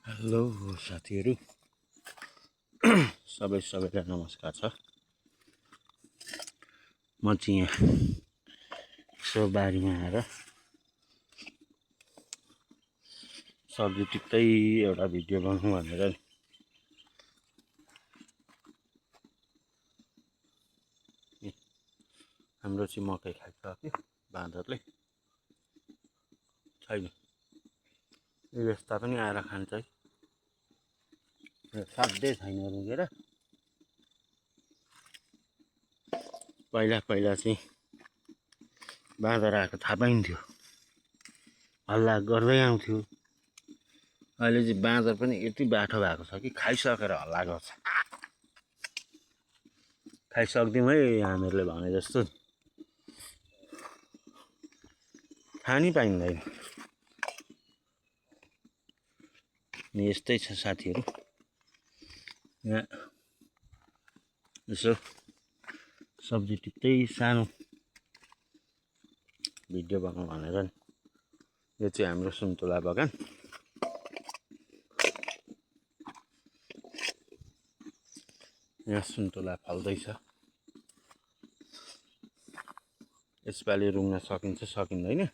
Hello साथीहरू सबैलाई नमस्कार छ। म चाहिँ यहाँ यसो बारीमा आएर सब्जी टिप्दै एउटा भिडियो बनाउँ भनेर नि। हाम्रो चाहिँ मकै खाइसक्यो बाँदरले, छैन यो यस्ता पनि आएर खान्छ है। साध्यै छैन रुँगेर। पहिला चाहिँ बाँदर आएको थाहा पाइन्थ्यो, हल्ला गर्दै आउँथ्यो। अहिले चाहिँ बाँदर पनि यति बाठो भएको छ कि खाइसकेर हल्ला गर्छ। खाइसक्दिउँ है हामीहरूले भने जस्तो खानै पाइँदैन। यस्तै छ साथीहरू। यहाँ यसो सब्जी टिप्दै सानो भिडियो बनाउँ भनेर नि। यो चाहिँ हाम्रो सुन्तला बगान। यहाँ सुन्तला फल्दैछ। यसपालि रुङ्न सकिन्छ सकिँदैन।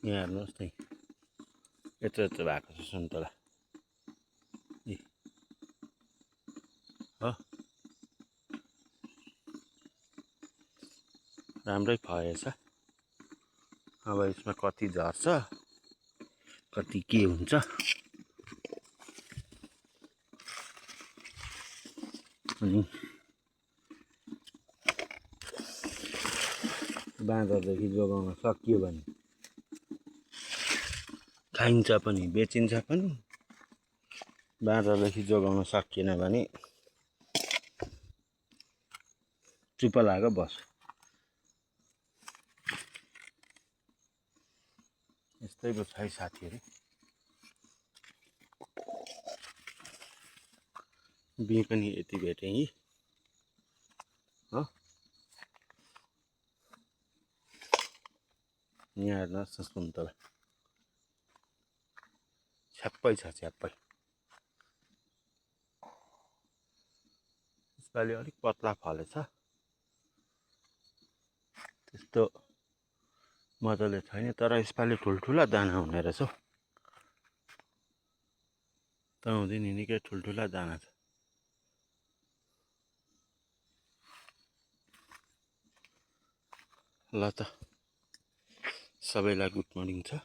यहाँ हेर्नुहोस् न, यत्रो भएको छ सुन्तला हो। राम्रै फलेछ। अब यसमा कति झर्छ कति के हुन्छ। अनि बाँदरदेखि जोगाउन सकियो भने खाइन्छ पनि बेचिन्छ पनि। बाँदरदेखि जोगाउन सकिएन भने चुप लागेर बस। यस्तै पो छ है साथीहरू। बिहे पनि यति भेटेँ है हो। यहाँ हेर्नुहोस् न सुन्तला छ्याप्पै छ छ्याप्पै। यसपालि अलिक पत्ला फलेछ, त्यस्तो मजाले छैन। तर यसपालि ठुल्ठुला दाना हुने रहेछ हौ। ताउँदि नि निकै ठुल्ठुला दाना छ। ल त सबैलाई गुड मर्निङ छ।